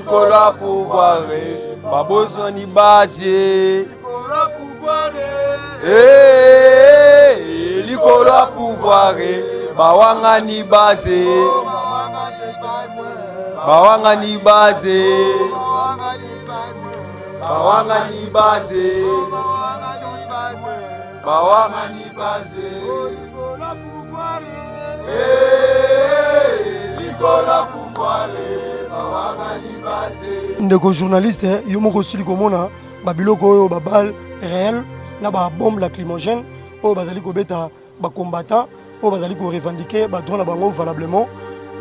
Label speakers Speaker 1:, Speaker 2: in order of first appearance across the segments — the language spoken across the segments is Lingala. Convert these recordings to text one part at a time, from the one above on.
Speaker 1: Likolo ya pouvoir babosani base. Eh, likolo ya pouvoir bawangani base. Bawangani base. Bawangani base. Bawangani base.
Speaker 2: Ndeko journaliste, yo moko osili komona babiloko oyo, babale réel na babombe lacrymogène oyo bazali kobeta bacombattant oyo bazali korevendiquer badroit na bango valablement.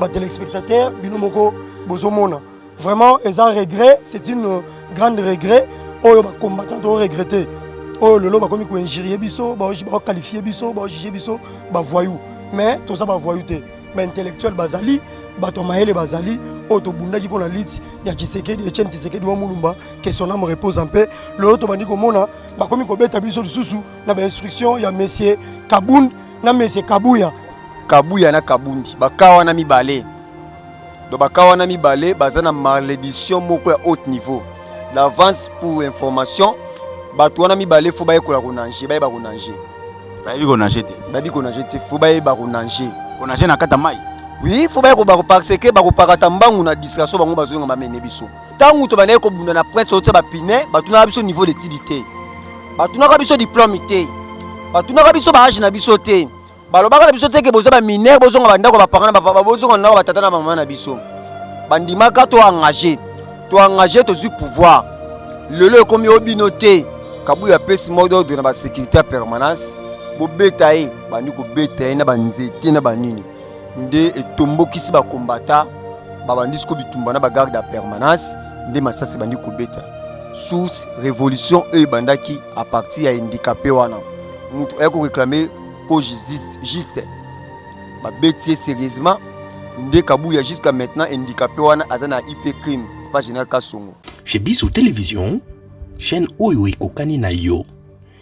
Speaker 2: Batelespectateur, bino moko bozomona, vraiment eza regret, c'est une grande regret oyo bacombattant toregretter, oyo lelo bakomi koinjurier biso, baqualifier biso, bajuger biso bavoyou. Mais toza bavoyou te, baintellectuel bazali, bato ya mayele bazali, oyo tobundaki mpona lutte ya Tshisekedi, Etienne Tshisekedi wa Mulumba, que son âme repose en paix. Lelo tobandi komona bakomi kobeta biso lisusu na bainstruction ya monsieur Kabund na monsieur Kabuya.
Speaker 1: Kabuya na Kabundi, baka wana mibale. Donc baka wana mibale baza na malédiction moko ya haut niveau. D'avance pour information, bato wana mibale faut bayekola konager, bayeba konager.
Speaker 3: Bayebi konager te.
Speaker 1: Bayebi konager te, faut bayeba konager.
Speaker 3: Konager na kati ya mai?
Speaker 1: Oui, faut bayekoba, parce que bakopakata mbangu na distraction. Bango bazonga bamene biso. Ntango tobandaki kobunda na prince, otia bapine, batunaka biso niveau d'étude te, batunaka biso diplôme te, batunaka biso baage na biso te, balobaka na biso te ke boza bamineur, bozonga bandako baparent na bapapa, bozonga ndako batata na bamama na biso. Bandimaka to engage, to engage, tozwi pouvoir. Lelo ekomi oyo bino te. Kabuya apesi mot d'ordre na basécurité ya permanence: bobeta ye. Bandi kobeta ye na banzete na banini, nde etombokisi bakombata, babandi siko bitumba na bagarde ya permanence, nde masasi ebandi kobeta. Source révolution oyo ebandaki à partir ya handicapé wana, moto aya koréclamer ko justice juste, babeti ye sérieusement. Nde Kabuya jusqu'à maintenant handicapé wana aza na IP crime pa général Kasongo.
Speaker 4: Chez Biso Télévision, chaîne oyo ekokani na yo.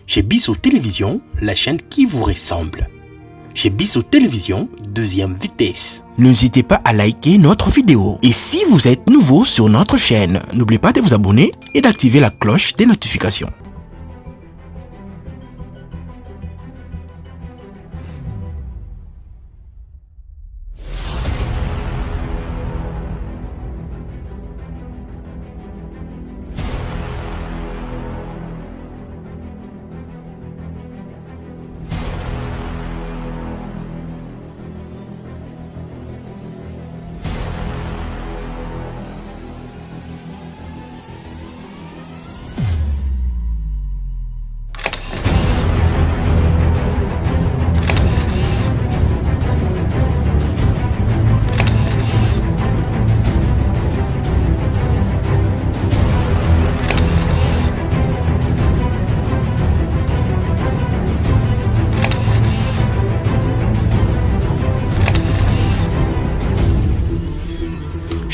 Speaker 4: Chez Biso Télévision, la chaîne qui vous ressemble. Chez Biso Télévision, deuxième vitesse. N'hésitez pas à liker notre vidéo. Et si vous êtes nouveau sur notre chaîne, n'oubliez pas de vous abonner et d'activer la cloche des notifications.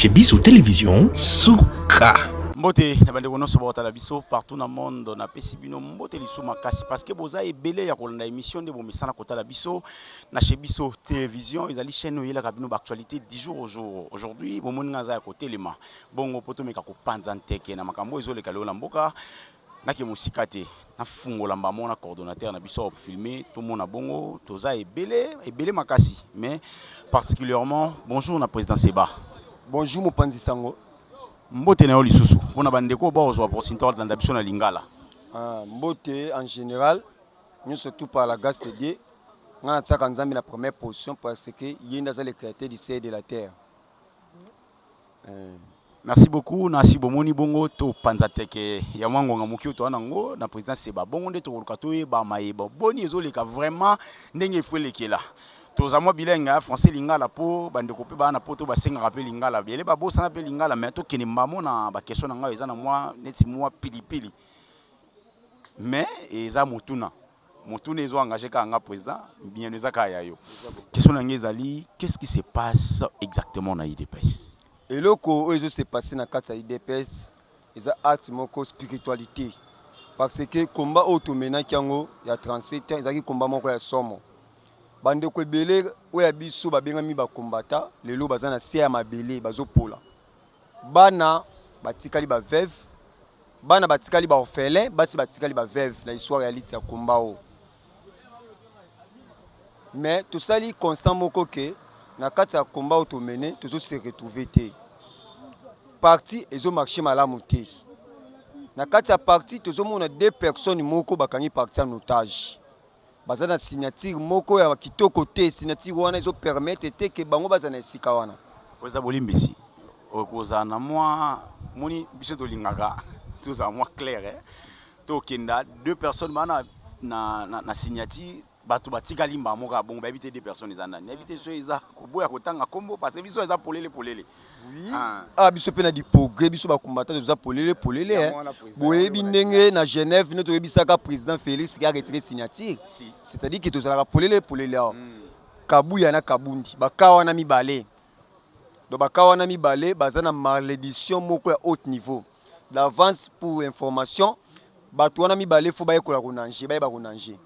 Speaker 4: Chez Biso Télévision, Souka.
Speaker 3: Mbote na bandeko nyonso baotala biso partout na monde. Napesi bino mbote lisusu makasi parce que boza ebele ya kolanda émission nde bomesana kotala biso na Chez Biso Télévision. Ezali chaîne oyo eyelaka bino baactualité du jour au jour. Aujourd'hui bomoni nga aza ya kotelema bongo mpo tomeka kopanza nteke na makambo oyo ezoleka lelo na mboka. Nake mosika te, nafungola mbamo na coordonnateur na biso filme, tomona bongo toza ebele ebele makasi. Mais particulièrement, bonjour na président Seba.
Speaker 1: Bonjour mopanzi sango.
Speaker 3: Mbote na yo lisusu mpona bandeko oyo bakozwa opportunité kolanda biso na lingala.
Speaker 1: Ah, mbote en général nyonso, tout par la grâce de Dieu. Nga natiaka Nzambe na première position parce que ye nde aza le créateur du ciel et de la terre.
Speaker 3: Merci beaucoup. Nasi bomoni bongo topanza teke ya mwa ngonga moki oyo toza nango na président Seba. Bongo nde tokoluka toyeba mayeba boni ezoleka vraiment ndenge efo elekela. Toza mwa bilingue ya français lingala mpo bandeko mpe baa na poto basengaka mpe lingala, bele babosana mpe lingala. Mais tokende mbamo na baquestion na ngai. Eza na mwa neti mwa pilipili, mais eza motuna, motuna ezo engage kaka nga président, bien eza kaka ya yo. Question na ngai ezali: qu'est-ce qui se passe exactement na UDPS?
Speaker 1: Eloko oyo ezose passe na kati ya UDPS eza acte moko spiritualité, parce que combat oyo tomenaki yango ya 37 ans ezalaki combat moko ya somo. Bandeko ebele oyo ya biso babengami bakombata lelo baza na se ya mabele, bazopola bana. batikali ba veuve, bana batikali ba orphelin, basi batikali ba veuve na histoire ya lutte ya combat oyo. Mais tosali constant moko ke na kati ya combat oyo tomene tozo se retrouver te. Parti ezo marcher malamu te. Na kati ya parti tozomona deux personnes moko bakangi parti en otage. Baza na signature moko ya kitoko te, signature wana ezo permettre te ke bango bazala na esika wana.
Speaker 3: Oza bolimbisi okozala na mwa moni biso tolingaka tozala mwa clair eh? Tokenda deux personnes bana na, na, na signature bato batikali mbala moko ya bongo bayebi te deux personnes eza nani nayebi te so eza koboya kotanga kombo parce que biso eza polele polele.
Speaker 1: Oui. Ah. ah biso pe na di progrès biso ba combattant toza polele polele hein. Boyebi ndenge na Genève nde toyebisaka président Félix qui a retiré signature. Si. C'est-à-dire que tozalaka polele polele awa. Kabuya na Kabundi baka wana mibale. Donc baka wana mibale baza na malédiction moko ya haut niveau. D'avance pour information bato wana mibale faut bayekola ko nager, bayeba ko nager.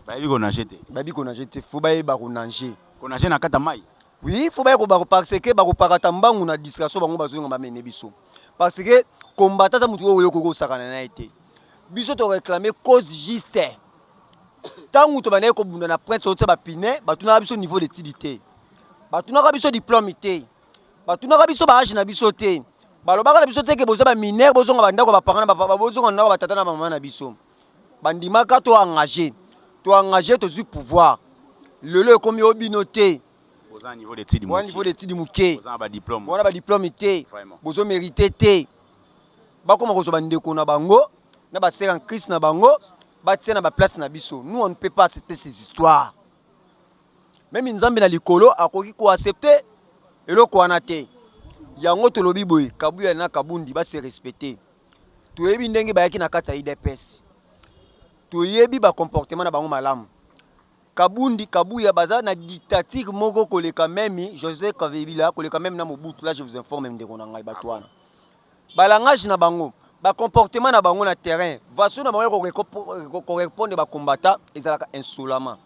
Speaker 3: Bayebi ko nager te.
Speaker 1: Bayebi ko nager te, faut bayeba ko nager.
Speaker 3: Ko nager na kati ya mayi?
Speaker 1: Oui, faut baye ko parce que bako pakata mbangu na distraction bango bazolinga ba mener biso. Parce que combattant aza mutu oyo okoki kosakana na ye te. Biso to réclamer cause juste. Tango tobandaki kobunda na prince otia ba pine, batunaka biso niveau d'étude te. Batunaka biso diplôme te. Batunaka biso ba âge na biso te. Balobaka na biso te ke boza ba mineur, bozonga ba ndako ba parents na ba bozonga ndako ba tata na ba mama na biso. Bandimaka to engager. To engager tozui pouvoir. Lelo ekomi o bino te.
Speaker 3: Boza na niveau d'étude
Speaker 1: moke. Niveau d'étude moke.
Speaker 3: Boza na ba diplôme.
Speaker 1: Boza na ba diplôme te. Bozo mériter te. Bakoma kozwa ba ndeko na bango na ba sœurs en Christ na bango batia na ba place na biso. Nous on ne peut pas accepter ces histoires. Meme Nzambe na likolo akoki ko accepter eloko wana te. Yango tolobi boye, Kabuya na Kabundi ba se respecter. Toyebi ndenge bayaki na kati ya UDPS. Toyebi ba comportement na bango malamu. Kabundi, Kabuya baza na dictature moko koleka meme Joseph Kabila, koleka meme na Mobutu. Là je vous informe ndeko na ngai bato wana. Ba langage na bango, ba comportement na bango na terrain, façon na bango ya ko répondre ba combattants ezalaka insolemment.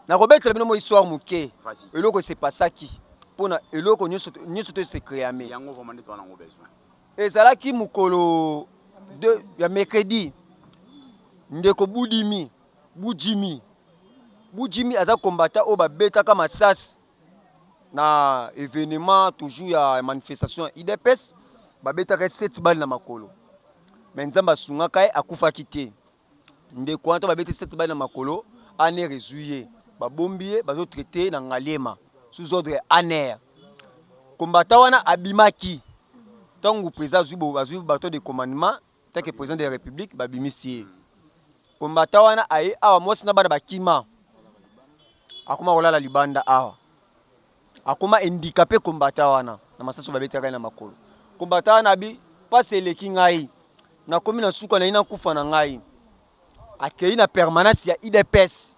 Speaker 1: Nakobetela bino mwa histoire moke, eloko se passaki pona eloko nyonso nyonso to se créame.
Speaker 3: Yango vraiment nde toza nango besoin.
Speaker 1: Ezalaki mokolo de, ya mercredi, ndeko Budimi Budjimi Budjimi aza combattant oyo babetaka masasi na evenement toujours ya manifestation ya UDPS, babetaka ye 7 balles na makolo, mais Nzambe asungaka ye akufaki te. Ndeko wana to babeti 7 balles na makolo, ANR ezui ye, babombi ye, bazo traiter ye na Ngaliema sous ordre ya ANR. Combattant wana abimaki tango president azui azui bateau de commandement tant que president de la Republique, babimisi ye. Combattant wana aye awa, mwasi na bana bakima, akoma kolala libanda awa, akoma handicapé combattant wana na masasi babetaka ye na makolo. Combattant wana abi pasi eleki ngai, nakomi na suka nayi nakufa na ngai. Akei na permanence ya UDPS,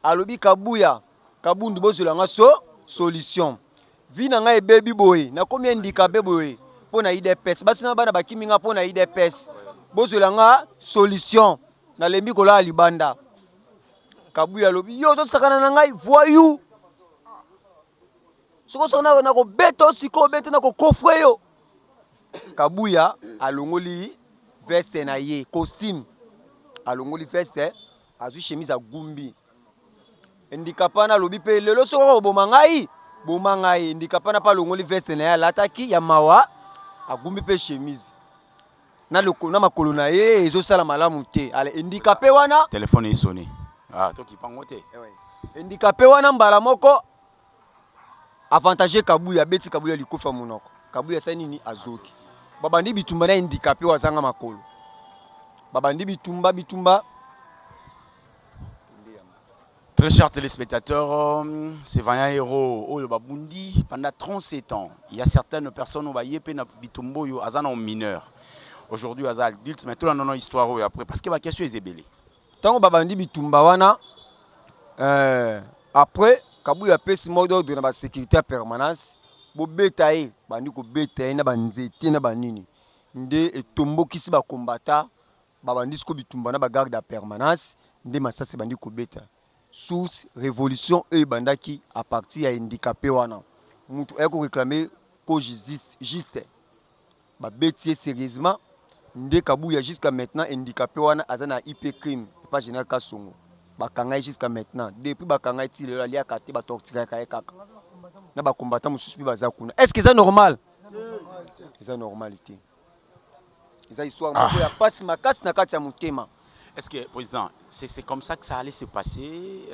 Speaker 1: alobi Kabuya Kabundu bozwela nga so solution, vie na ngai ebebi boye, nakomi handicapé boye mpo na UDPS, basi na bana bakimi nga mpo na UDPS, bozwela nga solution, nalembi kolala libanda. Kabuya alobi yo ozosakana na ngai voyou, soki osakana na kobeta yo sikoyo obete na kokofre yo. Kabuya alongoli veste na ye costume, alongoli veste, azwi chemise agumbi. Handicapé wana alobi pe lelo soki okoboma ngai boma ngai. Handicapé wana pe alongoli veste na ye alataki ya mawa, agumbi pe chemise na loko, na makolo na ye ezosala malamu te. Ale handicapé wana
Speaker 3: telefone esone, ah tokipa ngo te.
Speaker 1: Handicapé wana mbala moko avantage Kabuya, abeti Kabuya likofi ya monoko. Kabuya asali nini? Azoki. Babandi bitumba na handicapé oyo azanga makolo, babandi bitumba bitumba.
Speaker 3: Très chers téléspectateurs, ces vaillants héros oyo babundi pendant 37 ans. Il y a certaines personnes oyo bayepe na bitumba oyo aza na mineur. Aujourd'hui aza adulte, mais tout la histoire oyo après parce que ba question ezebele.
Speaker 1: Tango babandi bitumba wana après Kabuya apesi mot d'ordre na ba sécurité ya permanence bobeta ye, bandi kobeta ye na ba nzete na ba nini, nde etombokisi ba combattants. Babandi sikoyo bitumba na ba garde ya permanence, nde masasi ebandi kobeta. Source revolution oyo ebandaki à partir ya handicapé wana, mutu aye ko reclamer cause juste. Babeti ye serieusement nde Kabuya jusqu'à maintenant handicape wana aza na IP crime epa general Kasongo. Bakanga ye jusqu'à maintenant. Depuis bakanga ye ti lelo aliaka te, ba torturaka ye kaka. Na ba combattants mosusu mpe baza kuna. Est-ce que eza normal? Eza normal te. Eza histoire moko ya pasi makasi na kati ya motema.
Speaker 3: Est-ce que président, c'est comme ça que ça allait se passer?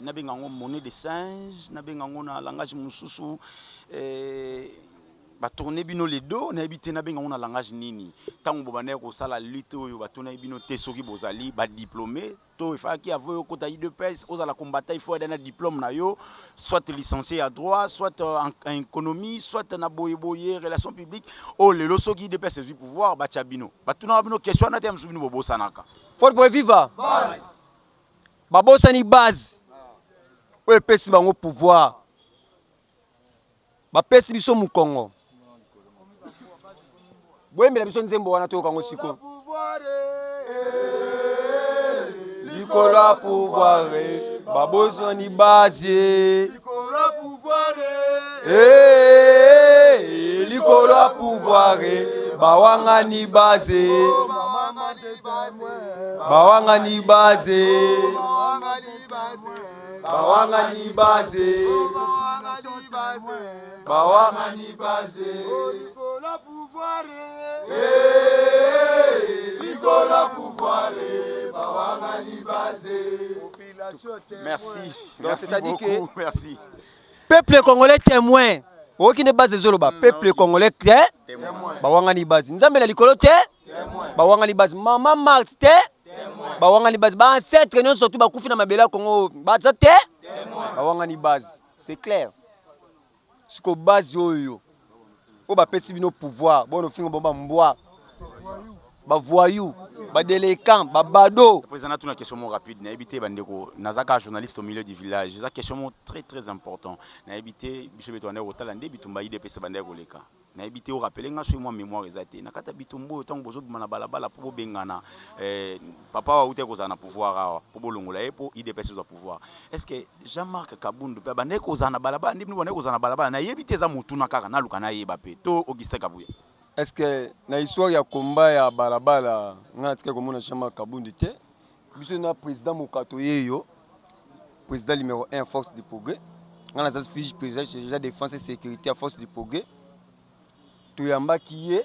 Speaker 3: Nabenga yango monnaie de singe, nabenga yango na langage mosusu, batourne bino le dos, nayebi te nabenga yango na langage nini. Ntango bobandaki kosala lutte oyo, batunaki bino te soki bozali badiplômé to efalaki avant okota UDPS, ozala combattant, il faut ada na diplôme na yo, soit licencié ya droit, soit en économie, soit na boyeboye relation publique. Oyo lelo soki UDPS ezwi pouvoir, batya bino, batunaka bino question wana te? Ya mosusu bino bobosanaka.
Speaker 1: Fort boy viva, babosani base oyo epesi bango pouvoir, bapesi biso mokongo. Boyembela biso nzembo wana, toyoka yango sikoyo. Likolo ya pouvoir, babosani base. Likolo ya pouvoir, bawangani base, bawangani base, bawangani base, bawangani base. Likolo ya pouvoir, bawangani base.
Speaker 3: Merci.
Speaker 1: Donc,
Speaker 3: merci
Speaker 1: c'est-à-dire
Speaker 3: beaucoup, merci.
Speaker 1: Peuple congolais témoin, oyoki nde base ezoloba, peuple congolais te, bawangani base. Nzambe na likolo te, bawangani base. Mama Marthe te, bawangani base. Baancêtre nyonso tu bakufi na mabele ya Congo baza te, bawangani base. C'est clair. Siko base oyo oyo bapesi bino pouvoir, bono finga bango bambwa, bavoyou, badélinquant, babado.
Speaker 3: Président, natuna question moko rapide. Nayebi te, bandeko, naza kaka journaliste au milieu du village. Eza question moko très très important. Nayebi te, biso mpe tobandaki kotala nde bitumba UDPS bandaki koleka. Nayebi te, orappeler nga soki mwa mémoire eza te na kati ya bitumba oyo, ntango bozobima na balabala mpo bobengana papa oyo awutaki kozala na pouvoir awa, mpo bolongola ye mpo UDPS ezwa pouvoir, est ce que Jean-Marc Kabundu mpe abandaki kozala na balabala nde bino bandaki kozala na balabala? Nayebi te, eza motuna kaka, naluka nayeba mpe to Augustin Kabuya.
Speaker 1: Est ce que na histoire ya komba ya balabala, ngai natikali komona Jean-Marc Kabundi te? Biso na président Mokato yeyo, président numéro 1 Force du progrès, ngai naza vice président chargé défense et sécurité ya Force du progrès. Toyambaki ye,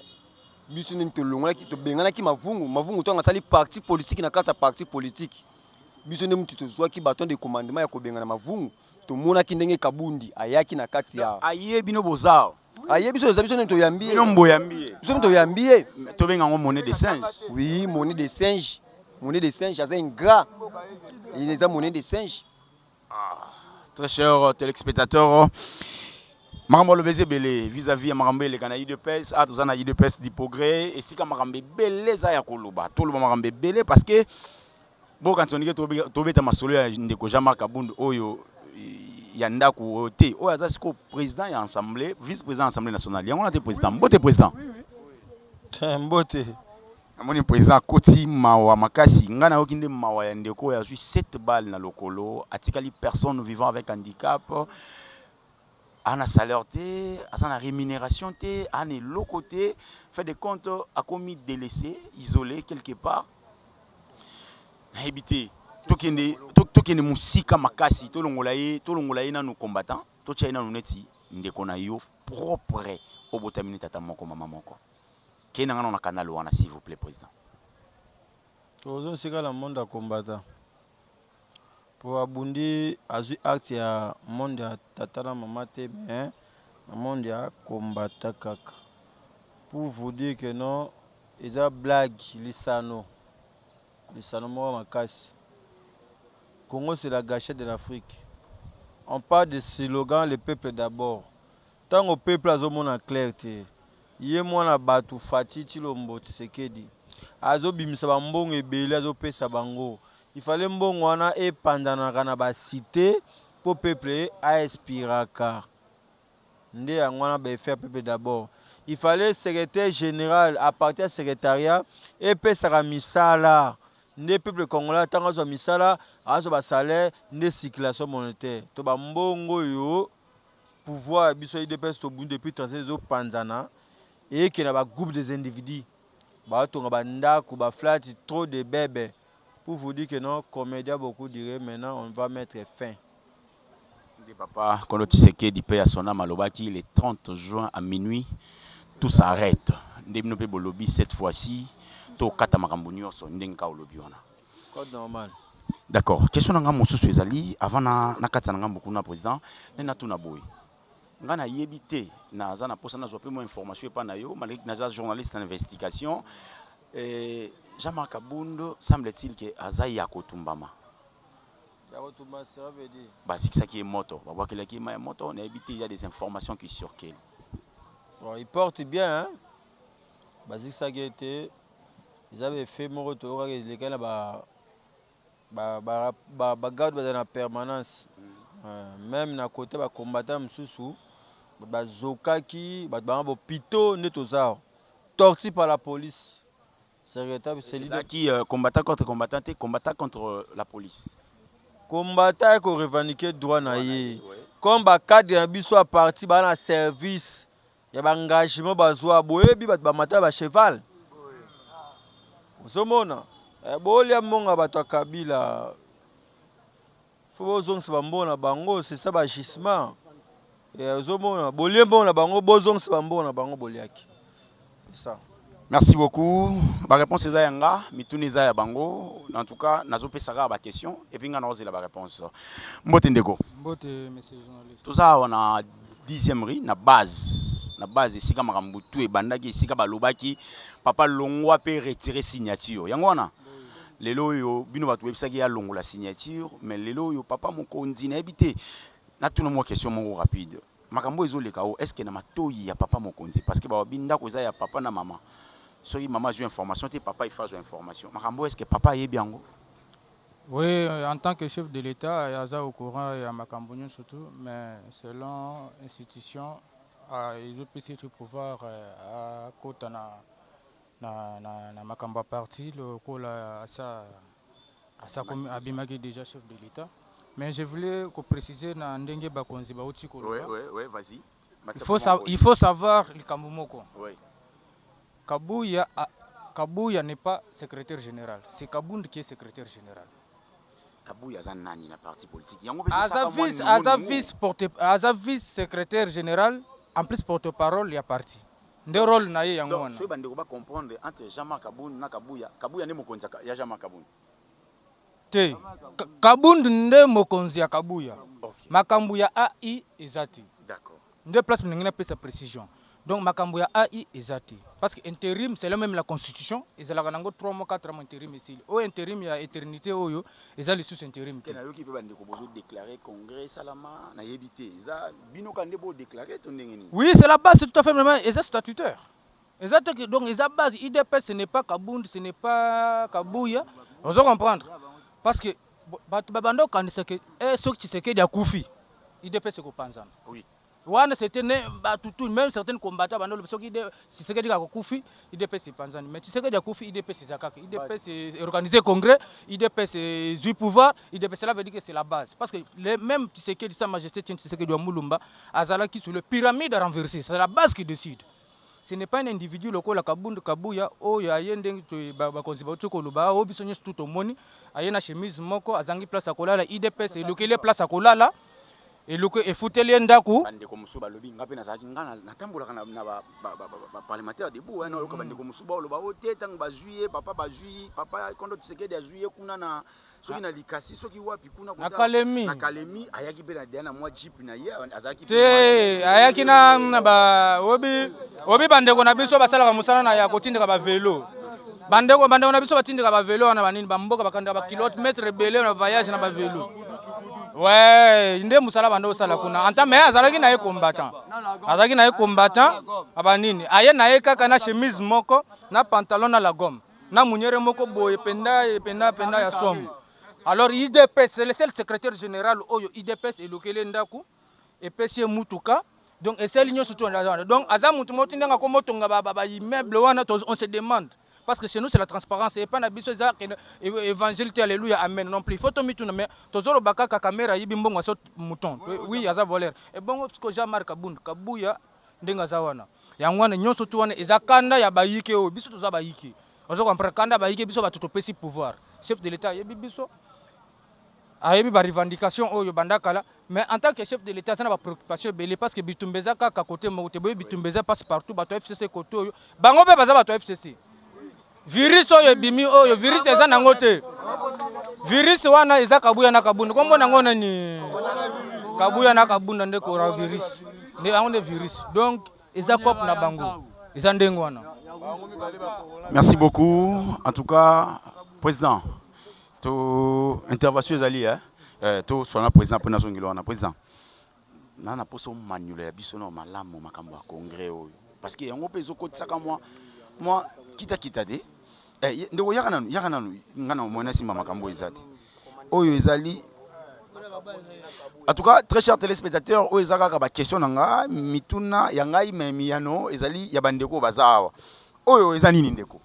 Speaker 1: biso nini, tolongolaki, tobenganaki Mavungu. Mavungu ntango asali parti politique, na kati ya parti politique, biso nde mutu tozwaki baton de commandement ya kobengana Mavungu. Tomonaki ndenge Kabundi ayaki na kati ya
Speaker 3: Aye, bino boza
Speaker 1: Aye, biso toza, biso nde toyambi ye.
Speaker 3: Bino mboyambi ye.
Speaker 1: Biso nde toyambi ye.
Speaker 3: Tobenga yango monnaie de singe.
Speaker 1: Oui, monnaie de singe, monnaie de singe, aza ingrat, eza monnaie de singe.
Speaker 3: Très cher téléspectateur, makambo aloba eza ebele vis-à-vis ya makambo eleka na UDPS. A toza na UDPS du progrès, esika makambo ebele eza ya koloba. Toloba makambo ebele parce que bokanisa ndenge tobeta masolo ya ndeko Jean-Marc Kabund oyo ya ndako oyo te, oyo aza sikoyo président ya assemblée, vice président ya Assemblée nationale. Yango wana te, président. Mbote, président.
Speaker 5: Mbote.
Speaker 3: Namoni président akoti mawa makasi. Ngai nayoki nde mawa ya ndeko oyo azwi 7 balle na lokolo, atikali personne vivant avec handicap, ana salaire te, aza na rémunération te, ana eloko te. Fait de compte, akomi délaissé, isolé quelque part. Nayebi te, tokende mosika makasi, tolongola ye, tolongola ye nanu combattant, totya ye nanu neti ndeko na yo propre, obotami ni tata moko, mama moko. Kei na nga nano na canal wana, s'il vous plaît, président.
Speaker 5: Tozosika na monde ya combattant po abundi, azwi acte ya monde ya tata na mama te, mais na monde ya combattant kaka. Pour vous dire que non, eza blague, lisano, lisano moko makasi. Congo, c'est la gâchette de l'Afrique. On parle de slogan, le peuple d'abord. Ntango peuple azomona clair te, ye mwana bato Fatshi Tshilombo Tshisekedi azobimisa bambongo ebele, azopesa bango. Ifale mbongo wana epanzanaka na bacité mpo peuple aespiraka. Nde yango wana baeffet ya peuple d'abord. Il fallait secrétaire général à partir ya secrétariat epesaka misala, nde peuple congolais ntango azwa misala, azwa basalaire, nde circulation monétaire to bambongo oyo pouvoir ya biso UDPS tobundi depuis 37 ezopanzana. Eyeke na ba groupe des individus batonga ba ndaku ba flat trop de bebe pour vous dire que non comedie a beaucoup dure maintenant on va mettre fin.
Speaker 3: Nde papa Kondo Tshisekedi paix à son ame alobaki le 30 juin à minuit tout s'arrete nde bino pe bolobi cette fois ci tokata makambo nioso ndenge kaka olobi wana.
Speaker 5: Code normal.
Speaker 3: D'accord question na nga mosusu ezali avant na nakatisa na ngambo kuna president nde natuna boye Nga na yebi te naza na posa nazua pe mua information epa na yo malgre que naza journaliste en investigation eh, Jean Marc Kabund semble t-il que aza ya kotumbama.
Speaker 5: Ya kotumba cela veut dire?
Speaker 3: Bazikisaki ye moto, babwakelaki ye mayi ya moto, nayebi te il ya des informations qui circulent.
Speaker 5: Bon il porte bien hein, bazikisaki ye te, eza ba effet moko toyokaki elekaki na ba Ba ba ba garde bazala na permanence meme na cote ba combattant mosusu bazokaki bato banga bopito nde toza awa torture par la police c'est regrettable c'est
Speaker 3: ezalaki euh, combattant contre combattant te combattant contre euh, la police
Speaker 5: combattant aye ko revendiquer droit na ye comme ba cadre na biso ya parti baa na service ya ba engagement bazwa boyebi bato bamata ba cheval ozomona eh, bolia mbongo ya bato ya kabila fo bozongisa bambongo na bango c'est ça baagissement eh, ozomona bolie mbongo na bango bozongisa bambongo na bango boliaki c'est ça
Speaker 3: Merci beaucoup. Ba réponse eza ya nga, mituna eza ya bango. En tout cas, nazo pesa kaka ba question et puis nga naozela ba réponse. Mbote ndeko.
Speaker 6: Mbote monsieur journaliste.
Speaker 3: Toza awa na 10e rue na base na base esika makambo tout ebandaki esika balobaki papa longwa pe retirer signature yango wana lelo oyo bino bato boyebisaki ye alongola signature mais lelo oyo papa mokonzi nayebi te natuna mwa question moko rapide makambo oyo ezoleka oyo est ce que na matoyi ya papa mokonzi parce que balobi ndako eza ya papa na mama soki mama azwi information te papa il faut azwa information makambo oyo est ce que papa ayebi yango
Speaker 6: Oui, en tant que chef de l'Etat, aza au courant ya makambo nyonso tout, mais selon institution ezopesi ye pouvoir akota na, na, na, na makambo ya parti lokola asa asa abimaki déjà chef de l'Etat. Mais je voulais ko préciser na ndenge bakonzi bauti koloba.
Speaker 3: Oui, oui, oui, vas-y.
Speaker 6: Il faut savoir likambo moko.
Speaker 3: Oui.
Speaker 6: Kabuya Kabuya n'est pas secretaire general c'est Kabund qui est secretaire general.
Speaker 3: Kabuya aza nani na parti politique yango pe
Speaker 6: aza vice aza vice porte aza vice secretaire general en plus porte parole ya parti nde role na ye yango wana.
Speaker 3: Soki ba ndeko ba comprendre entre Jean Marc Kabund na Kabuya, Kabuya nde mokonzi ya Jean Marc Kabund.
Speaker 6: Te Kabund nde mokonzi ya Kabuya. Makambo ya AI eza te. Nde place ndenge napesa precision. Donc makambo ya AI eza te. Parce que interim selon meme la constitution ezalaka nango 3 mois 4 mois interim esili. Oyo interim ya eternite oyo eza lisusu interim te.
Speaker 3: Te nayoki pe ba ndeko bozo declarer congrès esalama nayebi te eza bino kaka nde bo declarer to ndenge nini?
Speaker 6: Oui c'est la base c'est tout à fait normal eza statutaire. Eza te que donc eza base udps ce n'est pas Kabund ce n'est pas Kabuya ozo comprendre parce que bato babanda kokanisa que eh, soki Tshisekedi akufi udps ekopanzana
Speaker 3: oui.
Speaker 6: Wana c'était ne bato tout même certains combattants banda oloba soki Tshisekedi kaka akufi udps epanzani mais Tshisekedi akufi udps eza kaka udps organiser congrès udps ezwi pouvoir udps cela veut dire que c'est la base parce que le même Tshisekedi sa majesté Etienne Tshisekedi wa Mulumba azalaki sur le pyramide renversée c'est la base qui décide. Ce n'est pas un individu lokola Kabund Kabuya oyo aye ndenge bakonzi bauti koloba oyo biso nyonso tout tomoni aye na chemise moko azangi place ya kolala udps elukeli ye place ya kolala eluki efuteli ye ndaku.
Speaker 3: Bandeko mosusu balobi nga mpe nazalaki nga natambolaka na, na ba, ba, ba, ba, ba parlementaire debout hein, nayoka bandeko mosusu baoloba o te ntango bazwi ye papa bazwi papa Kondo Tshisekedi azwi ye kuna na soki na likasi soki wapi kuna
Speaker 6: na kalemi
Speaker 3: na kalemi ayaki mpe na deya na mwa jeep na ye azalaki
Speaker 6: te ayaki na na ba obi obi bandeko na biso basalaka mosala na ya kotindika ba velo bandeko bandeko na biso batindika ba velo wana banini bamboka bakandaka ba kilomètre ebele na voyage na ba velo ouais nde mosala banda osala kuna anta mais azalaki na ye combattant azalaki na ye combattant abanini aye na ye kaka na chemise moko na pantalon na la gomme na munyere moko boye penda penda penda ya somo alors udps c'est le seul secrétaire général oyo udps elukeli ye ndako epesi ye mutuka donc esali nyonso to donc aza mutu moko ndenge akomotonga ba immeuble wana on se demande parce que chez nous c'est la transparence epai na biso eza évangile te alléluia amen non plus il faut tomituna mais tozoloba kaka kamera ayibi mbongo aso mouton oui aza voleur ebongo siko Jean Marc Kabund Kabuya ndenge aza wana. Yango wana nyonso tu wana eza kanda ya bayike oyo biso toza bayike. Ozo comprendre kanda ya bayike biso bato topesi pouvoir. Chef de l'Etat ayebi biso, ayebi ba revendications oyo banda kala, mais en tant que chef de l'Etat aza na ba preoccupations ebele parce que bitumba eza kaka cote moko te, boyebi bitumba eza passe partout, bato ya FCC cote oyo bango mpe baza bato ya FCC. Virus oyo ebimi oyo virus eza nango te. Virus wana eza kabuya na kabunda. Kombo nango nani? Kabuya na kabunda nde coronavirus. Nde yango nde virus. Donc eza cop na bango. Eza ndenge wana.
Speaker 3: Merci beaucoup. En tout cas, président, to intervention ezali hein. Eh, to sona président pona zongelo wana président. Na na poso manuela ya biso na malamu makambo ya congrès oyo parce que yango mpe ezokotisaka mwa mwa kitakita te. Eh, ndeko yaka nanu, yaka nanu nga na mwana simba makambo eza te oyo ezali. En tout cas, très chers téléspectateurs, oyo eza kaka ba question na nga, mituna ya ngai, mais miyano ezali ya bandeko baza awa. Oyo eza nini ndeko?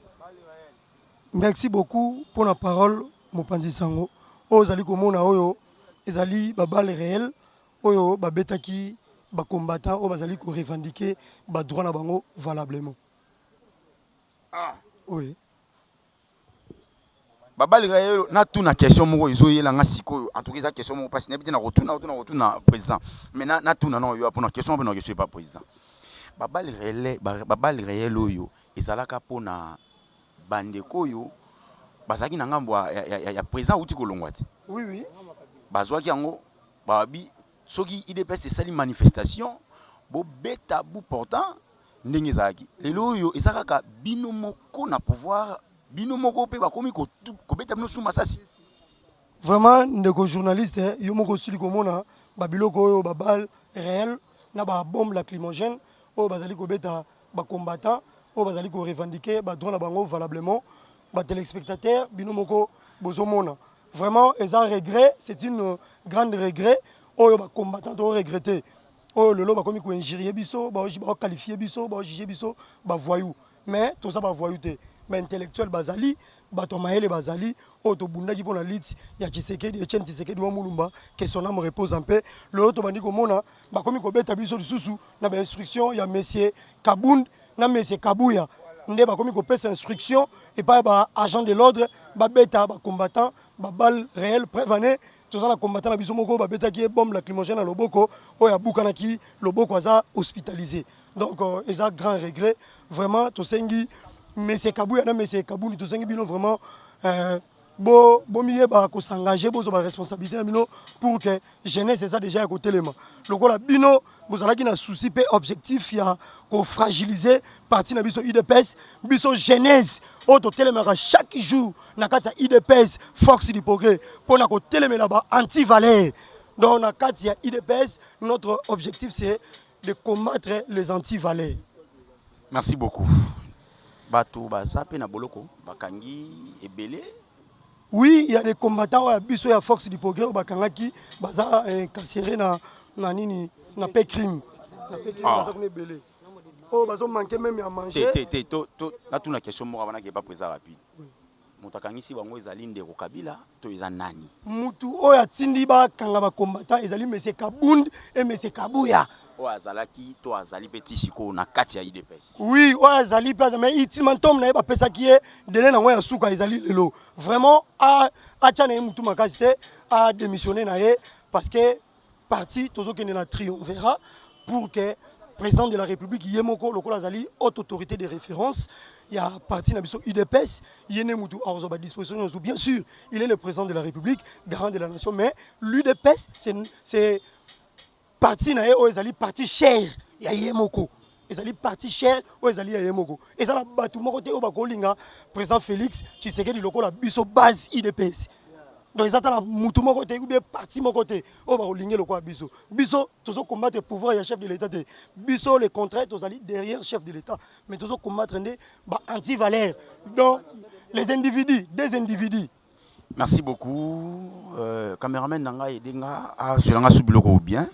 Speaker 2: Merci beaucoup pour la parole mopanzi sango. Oyo ozali komona oyo ezali ba balle réelle oyo babetaki ba combattants oyo bazali ko revendiquer ba droits na bango valablement.
Speaker 3: Ah.
Speaker 2: Oui.
Speaker 3: Ba balle réelle, natuna question moko ezoyela nga sikoyo. En tout cas eza question moko mpasi, nayebi te na kotuna to na kotuna président, mais natuna na oyo mpona question mpe na question epa président. Ba balle réelle, ba balle réelle oyo ezalaka mpona bandeko oyo bazalaki na ngambo ya président auti kolongwa te.
Speaker 2: Oui.
Speaker 3: Bazwaki yango, babi soki UDPS esali manifestation bobeta bout portant ndenge ezalaki. Lelo oyo eza kaka bino moko na pouvoir, bino moko mpe bakomi kobeta bino su masasi.
Speaker 2: Vraiment ndeko journaliste, yo moko osili komona ba biloko oyo ba balle réelle na ba bombe lacrymogène oyo bazali kobeta ba combattants oyo bazali ko revendiquer ba droits na bango valablement. Ba téléspectateurs bino moko bozomona, vraiment eza regret, c'est une grande regret oyo ba combattants to regretter oyo lelo bakomi ko injurier biso, ba qualifier biso, ba juger biso ba voyous, mais toza ba voyous te. Ba intellectuels bazali, bato ya mayele bazali oyo tobundaki mpona lutte ya Tshisekedi, Etienne Tshisekedi wa Mulumba, que son âme repose en paix. Lelo tobandi komona bakomi kobeta biso lisusu na ba instruction ya monsieur Kabund na monsieur Kabuya, nde bakomi kopesa instruction epai ba agent de l'ordre babeta ba combattant ba balle réelle. Preuve année toza na combattant na biso moko babetaki ye bombe lacrymogène na loboko oyo abukanaki loboko, aza hospitalisé. Donc eza grand regret vraiment. Tosengi monsieur Kabuya na monsieur Kabundi, tosengi bino vraiment bo bomiyeba kosengage, bozwa ba responsabilité na bino pour que jeunesse eza déjà ya kotelema. Lokola bino bozalaki na souci mpe objectif ya kofragiliser parti na biso UDPS, biso jeunesse oyo totelemaka chaque jour na kati ya UDPS, Force du Progrès, mpona kotelemela ba anti-valeur. Donc na kati ya UDPS, notre objectif, c'est de combattre les anti-valeurs.
Speaker 3: Merci beaucoup. Bato baza mpe na boloko, bakangi ebele.
Speaker 2: Oui, il y a des combattants oyo ya biso ya Force du Progrès oyo bakangaki, baza incarcéré na nini, na PCRIM. Na PCRIM.
Speaker 3: Ah.
Speaker 2: Baza kuna ebele oyo bazo manquer même ya
Speaker 3: te
Speaker 2: manger.
Speaker 3: Te te, to natuna question moko wana ke pas président rapide. Moto akangisi bango ezali ndeko Kabila to eza nani?
Speaker 2: Mutu oyo atindi bakanga bacombattant ezali monsieur Kabund et monsieur Kabuya.
Speaker 3: Oyo azalaki to azali mpe ti sikoyo na kati ya UDPS?
Speaker 2: Oui, oyo azali mpe, mais ultimatum na ye bapesaki ye délai nango ya suka ezali lelo. Vraiment atya na ye mutu makasi te, adémissionne na ye, parce que parti tozokende na triumvirat pour que président de la République ye moko, lokola azali haute autorité de référence ya parti na biso UDPS, ye nde mutu akozwa badisposition nyonso. Bien sûr, il est le président de la République, garant de la nation, mais l'UDPS, c'est parti na ye oyo ezali parti cher ya ye moko, ezali parti cher oyo ezali ya ye moko. Eza na bato moko te oyo bakolinga président Félix Tshisekedi lokola biso base UDPS. Donc eza tala mutu moko te ou bien parti moko te oyo bakolingi lokola biso. Biso tozocombattre pouvoir ya chef de l'État te. Biso, le contraire, tozali derrière chef de l'État, mais tozocombattre nde ba anti-valeur, donc les individus, des individus.
Speaker 3: Merci beaucoup. Cameraman na ngai edenga azwela nga su biloko bien.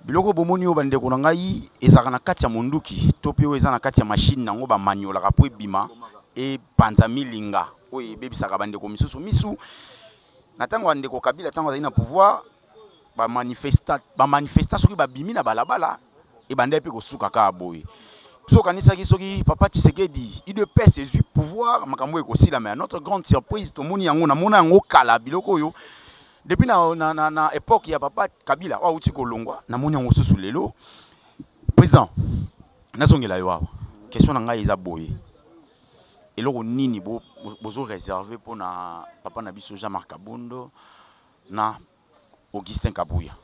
Speaker 3: Biloko bomoni oyo, bandeko na ngai, ezalaka na kati ya monduki to mpe oyo eza na kati ya machine nango bamaniolaka mpo ebima epanza milinga oyo ebebisaka bandeko misusu misu. Na ntango ya ndeko Kabila, ntango azali na pouvoir, bamanifestant soki babimi na balabala, ebandaki mpe kosuka kaka boye. Soki okanisaki soki papa Tshisekedi udps ezui pouvoir makambo oyo ekosila mais à notre grande surprise tomoni yango namona yango kala biloko oyo depuis na, na, na, na epoque ya papa Kabila oyo awuti kolongwa namoni yango susu lelo. President nazongela yo awa question na ngai eza boye eloko nini bo, bozo reserver pona papa na biso Jean-Marc Kabund na Augustin Kabuya.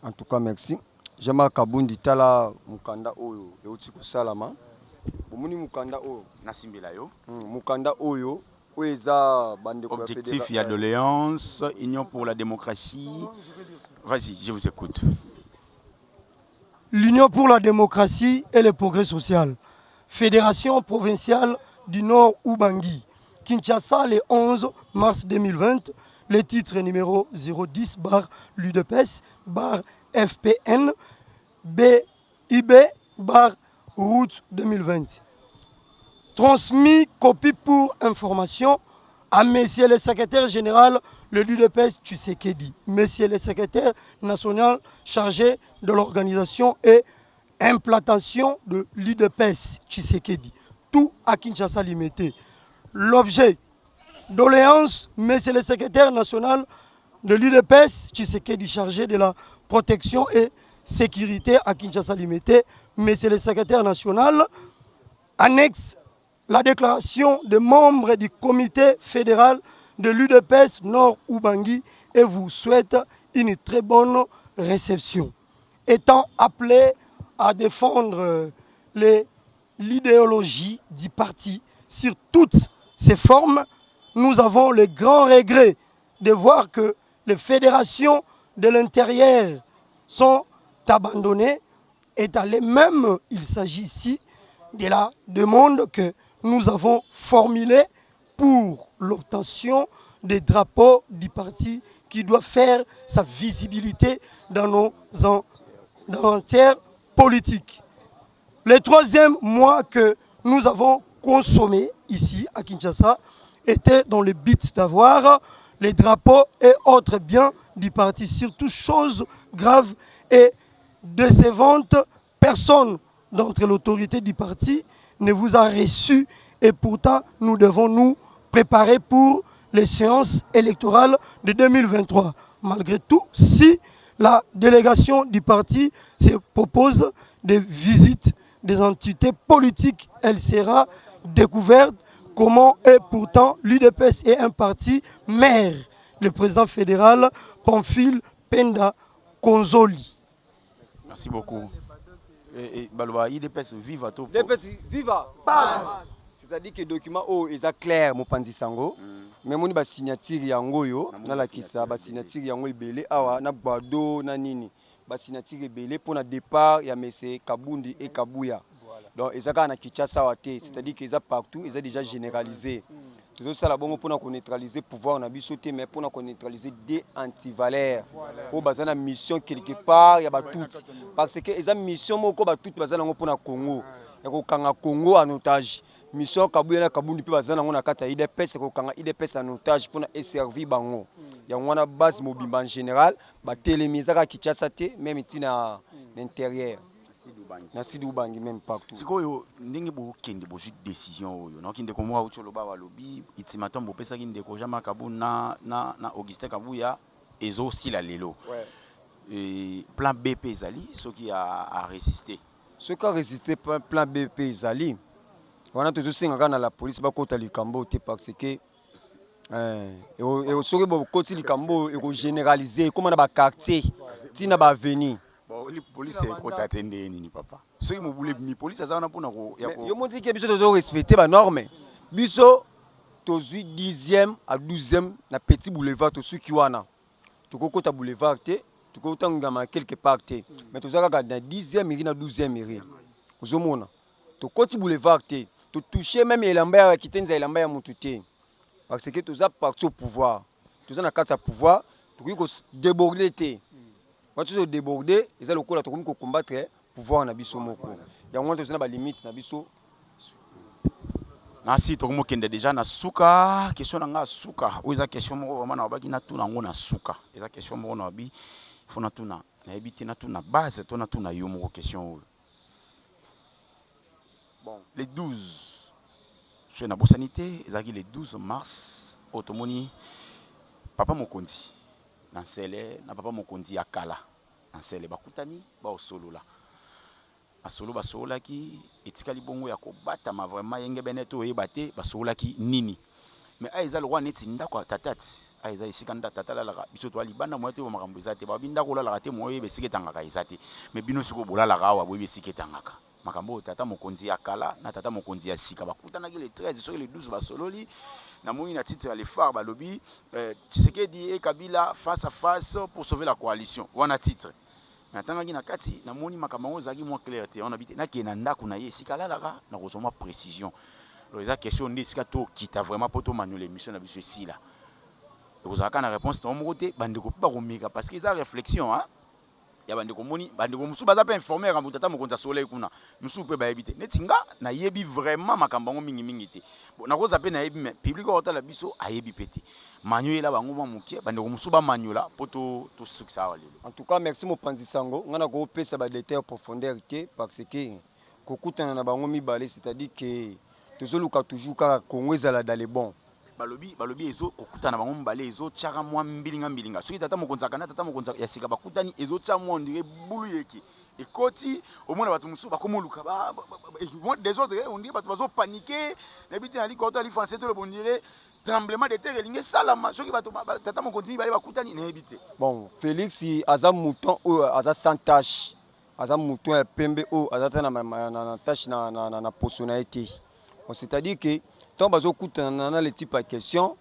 Speaker 1: En tout cas merci Jean Marc Kabundi tala mukanda oyo euti kosalama bomoni mukanda oyo
Speaker 3: nasimbela yo
Speaker 1: mukanda oyo oyo eza bandeko ya
Speaker 3: Objectif ya doléance Union pour la démocratie vas-y je vous écoute.
Speaker 2: L'Union pour la démocratie et le progrès social, Federation provinciale du Nord Ubangi, Kinshasa le 11 mars 2020, le titre numéro 010 barre l'UDPS barre FPN BIB barre route 2020. Transmis copie pour information à Monsieur le secrétaire général de l'UDPS Tshisekedi, Monsieur le secrétaire national chargé de l'organisation et implantation de l'UDPS Tshisekedi, tout à Kinshasa limité. L'objet doléance, Monsieur le secrétaire national de l'UDPS Tshisekedi chargé de la protection et sécurité à Kinshasa limité, Monsieur le secrétaire national annexe la déclaration des membres du comité fédéral de l'UDPS Nord Ubangi et vous souhaite une très bonne réception. Étant appelé à défendre l'idéologie du parti sur toutes ses formes, nous avons le grand regret de voir que les fédérations de l'intérieur sont abandonnées et allées même, il s'agit ici de la demande que nous avons formulée pour l'obtention des drapeaux du parti qui doit faire sa visibilité dans nos entières politiques. Le troisième mois que nous avons consommé ici à Kinshasa était dans le but d'avoir les drapeaux et autres biens du parti. Surtout chose grave et décevante, personne d'entre l'autorité du parti ne vous a reçu et pourtant nous devons nous préparer pour les séances électorales de 2023. Malgré tout, si la délégation du parti se propose des visites des entités politiques, elle sera découverte comment et pourtant l'UDPS est un parti mère. Le président fédéral Pamphile Penda Konzoli.
Speaker 3: Merci beaucoup. Et, et, baloba UDPS viva to.
Speaker 1: UDPS viva. Base. C'est-à-dire que document oyo eza clair mopanzi sango. Mais moni ba signature yango oyo nalakisa ba signature yango ebele awa na Gbado na nini ba signature ebele pona départ ya Mese Kabundi et Kabuya. Donc eza kaka na Kinshasa awa te, c'est-à-dire que eza partout, eza déjà généralisé. Tozosala bongo pona ko neutraliser pouvoir na biso te mais pona ko neutraliser des antivaleurs oyo baza na mission quelque part ya ba tutsi parce que eza mission moko ba tutsi baza nango pona Congo ya kokanga Congo en otage. Mission Kabuya na Kabundi pe baza nango na kati ya udps ya kokanga udps en otage pona e servir bango. Yango wana base mobimba en general batelemi eza kaka Kinshasa te meme ti na interieur. Na Sud Ubangi meme partout.
Speaker 3: Sikoyo ndenge bokende bozui decision oyo nayoki ndeko moko awuti oloba awa alobi ultimatum bopesaki ndeko Jean Marc Kabund na, na, na Augustin Kabuya ezosila lelo
Speaker 1: ouais.
Speaker 3: E, plan B pe ezali soki a, a resister.
Speaker 1: Soki a resister plan B pe ezali wana tozosenga kaka na la police bakota likambo oyo te parce que eh, soki bokoti likambo oyo ekogeneraliser ekoma na ba quartier ti na ba avenue.
Speaker 3: Bon, police ekota te ndenge nini papa? Soki mobulu ebimi police aza wana mpona ko ya ko
Speaker 1: yo moni ke biso tozo respecter ba normes biso tozui 10e à 12e na petit boulevard tosuki wana tokokota boulevard te tokotangama quelque part te mais toza kaka na 10e mairie na 12e mairie ozomona tokoti boulevard te totouche meme elamba ya kitenza elamba ya mutu te parce que toza parti au pouvoir toza na kati ya pouvoir tokoki ko déborde te Wana tozo deborde eza lokola tokomi ko combattre pouvoir na biso moko. Yango wana toza na ba limite na biso.
Speaker 3: Merci tokomi kokende dejà na suka question na nga ya suka oyo eza question moko vraiment nalobaki natuna yango na suka eza question moko nalobi faut natuna nayebi te natuna base to natuna yo moko question oyo.
Speaker 1: Bon.
Speaker 3: Le 12 soki nabosani te ezalaki le 12 mars oyo tomoni papa mokonzi na Nsele na papa mokonzi ya kala na Nsele bakutani baosolola masolo basololaki etikali bongo ya kobatama vraiment yengebene toyeba te basololaki nini mais aya eza lokola neti ndako ya tata ti aya eza esika nda tata alalaka biso toa libanda moya toyeba makambo eza te balobi ndako olalaka te moya oyeba esika etangaka eza te mais bino sikoyo bolalaka awa boyebi esika etangaka makambo oyo tata mokonzi ya kala na tata mokonzi ya sika bakutanaki le 13 soki le 12 basololi namoni na titre ya Le Phare balobi euh, Tshisekedi et Kabila face à face pour sauver la coalition wana titre natangaki na kati namoni makambo yango ezalaki mwa clair te wana bite nakende na ndako na ye esika alalaka nakozwa mwa précision donc eza question nde esika tokita vraiment mpo tomaniola émission na biso esila ekozala kaka na réponse na moko te bandeko mpe bakomeka parce que eza réflexion hein? ya bandeko moni bandeko mosusu baza mpe informé ya tata mokonzi asololaki kuna mosusu mpe bayebi te neti nga nayebi vraiment makambo yango mingimingi te bon nakoza mpe nayebi mais public oyo otala biso ayebi mpe te manioyela bango mwa moke bandeko mosusu bamaniola mpo tosukisa awa lelo.
Speaker 1: En tout cas merci mopanzi sango nga nakopesa ba détails en profondeur te parce que kokutana na bango mibale c'est-à-dire que tozoluka toujours kaka Congo ezala dans le bon.
Speaker 3: Balobi balobi ezo kokutana bango mibale ezotiaka mwa mbilinga mbilinga soki tata mokonzi akanda tata mokonzi ya sika bakutani ezotia mwa on dirait bulu yeke ekoti omona bato mosusu bakoma oluka mwa desordre on dirait bato bazopanike nayebi te nali kota ali français toloba on dirait tremblement de terre elingi esalama soki bato tata mokonzi mibale bakutani nayebi te.
Speaker 1: Bon Felix aza mouton oyo aza sans tache aza mouton ya pembe oyo aza ata na tache na poso na ye te. Bon c'est à dire que tango bazokutana na le type ya question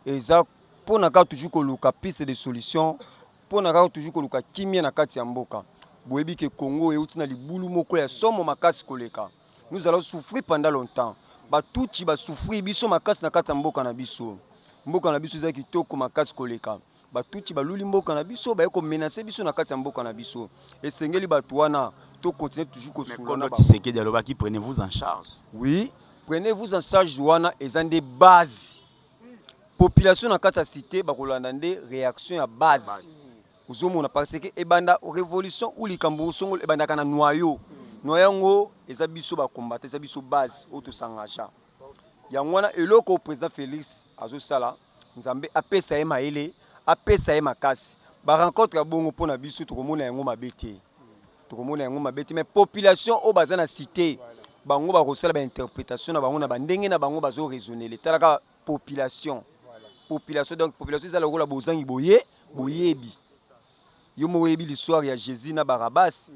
Speaker 1: eza pona kaka toujours koluka piste de solution pona kaka toujours koluka kimia na kati ya mboka. Boyebi ke Congo euti na libulu moko ya somo makasi koleka. Nous allons souffrir pendant longtemps. Ba Tutsi ba souffrir biso makasi na kati ya mboka na biso. Mboka na biso eza kitoko makasi koleka. Ba Tutsi baluli mboka na biso, baye ko menacer biso na kati ya mboka na biso. Esengeli batu wana to continuer toujours
Speaker 3: Mais
Speaker 1: kosolola
Speaker 3: Kondo
Speaker 1: na bango.
Speaker 3: Tshisekedi alobaki prenez vous en charge.
Speaker 1: Oui, prenez vous en charge wana eza nde base. Population na kati ya cite bakolanda nde reaction ya base. Ozomona parce que ebanda revolution ou likambo songolo ebandaka na noyau. Noyau yango eza biso ba combattants, eza biso base oyo to s'engagea. Yango wana eloko president Felix azosala Nzambe apesa ye mayele, apesa ye makasi. Ba rencontre ya bongo pona biso tokomona yango mabe te. Tokomona yango mabe te mais population oyo baza na cite bango bakosala ba interpretation na bango na ba ndenge na bango bazo raisonner. Tala kaka population. Population donc population eza lokola bozangi boye boyebi. Yo moko oyebi l'histoire ya Jesus na Barabbas.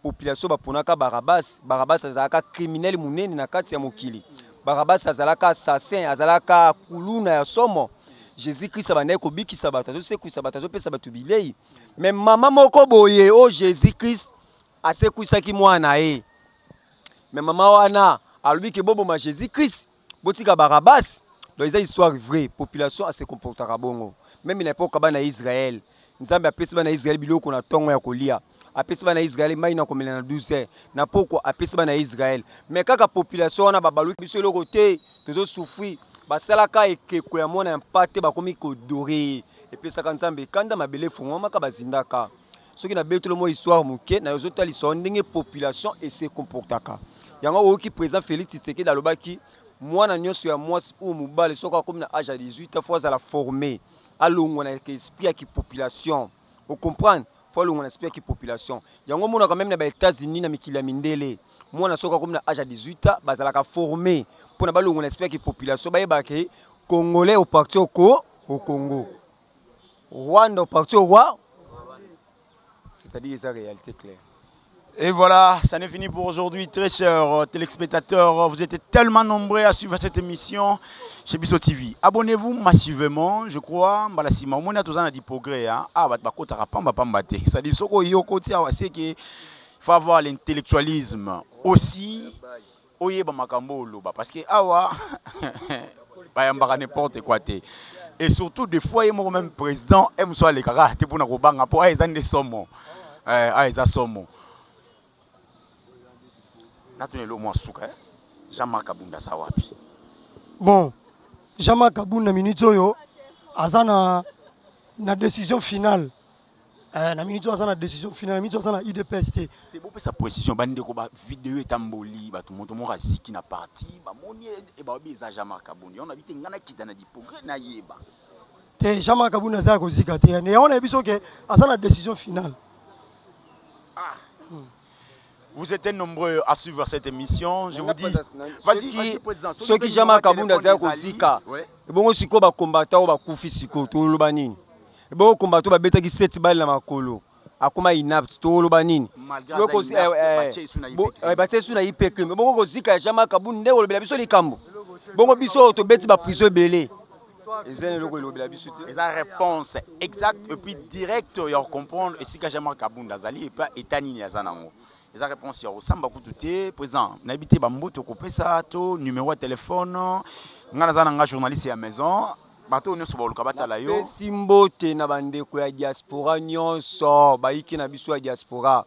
Speaker 1: Population baponaka Barabbas, Barabbas azalaka criminel munene na kati ya mokili. Barabbas azalaka assassin, azalaka kuluna ya somo. Jesus Christ abandaki kobikisa bato, azosekwisa bato, azopesa bato bilei. Mais mama moko boye oyo Jesus Christ asekwisaki mwana na ye. Mais mama wana alobi ke boboma Jesus Christ. Botika Barabbas. Donc eza histoire vraie, population a se comportaka bongo. Meme na epoque bana Israël, Nzambe apesi bana Israël biloko na tongo ya kolia. Apesi bana Israël mayi na komela na 12 heures. Na pokwa apesi bana Israël. Mais kaka population wana babaluki biso eloko te, tozo souffrir. Basalaka ekeko ya mwana ya mpate bakomi ko adorer ye. Epesaka Nzambe kanda, mabele efongwamaka bazindaka. Soki na betelo mwa histoire moke na yozotalisa yo ndenge population e se comportaka. Yango oyoki president Felix Tshisekedi alobaki mwana nyonso ya mwasi ou mobali soki akomi na age ya 18 ans faut azala forme, alongwa na esprit ya ki population. O comprendre? Faut alongwa na esprit ya ki population. Yango omonaka meme na ba Etats-Unis na mikili ya mindele, mwana soki akomi na age ya 18 ans bazalaka forme pona balongwa na esprit ya ki population, bayebaka ke congolais au parti au Congo. Rwanda au parti au roi, c'est-à-dire eza réalité claire.
Speaker 3: Et voilà, ça n'est fini pour aujourd'hui, très chers téléspectateurs. Vous êtes tellement nombreux à suivre cette émission chez Biso TV. Abonnez-vous massivement, je crois. Mbala sima, omoni toza na du progrès hein. Ah, bato bakotaka pamba pamba te. C'est-à-dire soko yo koti awa c'est que faut avoir l'intellectualisme aussi. Oyeba makambo oloba parce que awa bayambaka n'importe quoi te. Et surtout des fois ye moko même président aime so alekaka te pona kobanga po eza nde somo. Eh, ah eza somo. Natuna elo mwa suka eh? Jean-Marc Abunda aza wapi?
Speaker 2: Bon, Jean-Marc Abunda minute oyo aza na na décision finale. Eh, na minute oyo aza na décision finale, na minute oyo aza na UDPS te.
Speaker 3: Te, bopesa précision bandeko. Ba video etamboli, bato, moto moko aziki na parti, bamoni e baobi eza Jean-Marc Kabund. Yango nabi te, ngai nakita na diprogrès, nayeba.
Speaker 2: Te, Jean-Marc Kabund aza ya kozika te. Yango nayebi biso ke aza na décision finale.
Speaker 3: Vous êtes nombreux à suivre cette émission. Je vous dis, vas-y, vas-y, président.
Speaker 1: Soki Jean-Marc Kabund aza ya kozika, ebongo sikoyo bakombata oyo bakufi, sikoyo toloba nini? Ebongo combattant oyo babetaki 7 balles na makolo, akoma inapte, toloba nini? Batie su na IP crime. Bongo kozika ya Jean-Marc Kabund nde kolobela biso likambo? Bongo biso oyo tobeti baprison ebele, eza na eloko elobela biso te.
Speaker 3: Eza réponse exacte et puis direct ya comprendre esika Jean-Marc Kabund azali epa eta nini aza nango. Eza réponse ya kosamba kutu te. Président, nayebi te bambote okopesa to numéro ya telefone. Ngai naza na nga journaliste ya maison, bato oyo nyonso baluka batala yo.
Speaker 1: Napesi mbote na bandeko ya diaspora nyonso, bayiki na biso ya diaspora.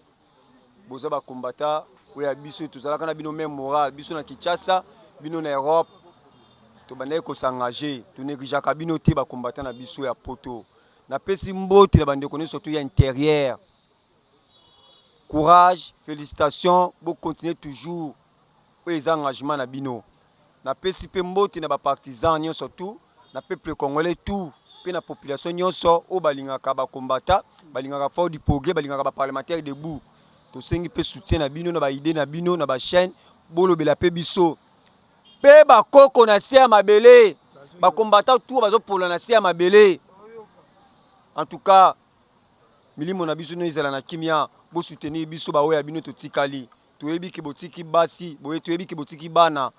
Speaker 1: Boza bakombata oyo ya biso, tozalaka na bino même moral. Biso na Kinshasa, bino na Europe, tobandaki kos'engager, tonégligeaka bino te, bakombata na biso ya poto. Napesi mbote na bandeko nyonso to ya intérieur. Courage, félicitations, bocontinue toujours oyo eza engagement na bino. Napesi mpe mbote na bapartisan nyonso tout, na peuple congolais tout, mpe na population nyonso oyo balingaka bakombata, balingaka Force du progrès, balingaka baparlementaire debout. Tosengi mpe soutien na bino na baidées na bino na bachaîne, bolobela mpe biso mpe bakoko na se ya mabele, bakombata tout bazopola na se ya mabele. En tout cas, milimo na biso no ezala na kimia. Bosoutenir biso baoyo ya bino totikali. Toyebi ke botiki basi boye, toyebi ke botiki bana,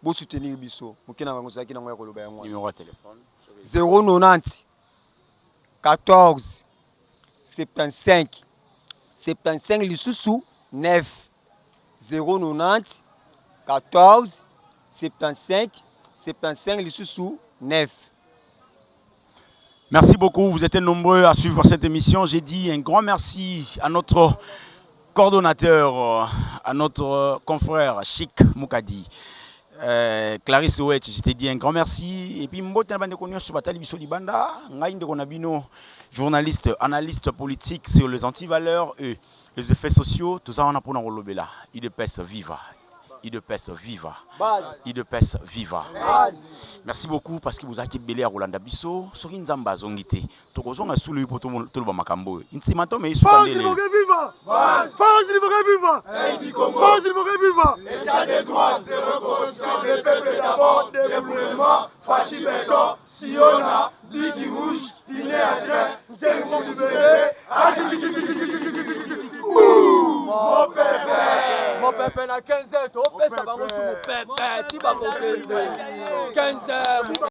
Speaker 1: bosoutenir biso. Moke na bango ozalaki nango ya koloba yango.
Speaker 3: Numéro ya téléphone?
Speaker 1: 090 14 75 75 lisusu 9, 090 14 75 75 lisusu 9.
Speaker 3: Merci beaucoup, vous êtes nombreux à suivre cette émission. J'ai dit un grand merci à notre coordonnateur, à notre confrère Chic Moukadi. Clarisse Ouetch, je te dis un grand merci. Et puis, mbote na bandeko nyonso batali biso libanda, ngai ndeko na bino, journaliste, analyste politique sur les antivaleurs et les effets sociaux, tout ça on a pour kolobela. UDPS viva. UDPS viva. UDPS viva. Merci beaucoup parce que vous avez ebele ya kolanda biso. Soki Nzambe azongi te, tokozonga sulu po toloba makambo oyo. Ntsima to me isuka
Speaker 2: ndele. Viva! Force libérée viva! Force libérée viva!
Speaker 7: État de droit, zéro corruption, le peuple d'abord, développement, Fatshi Béton, Siona, Bigi Rouge, Piné à train, Nzengo libéré,
Speaker 6: Mopepe mopepe na 15 heures, topesa bango su mopepe ti bakokende 15 heures.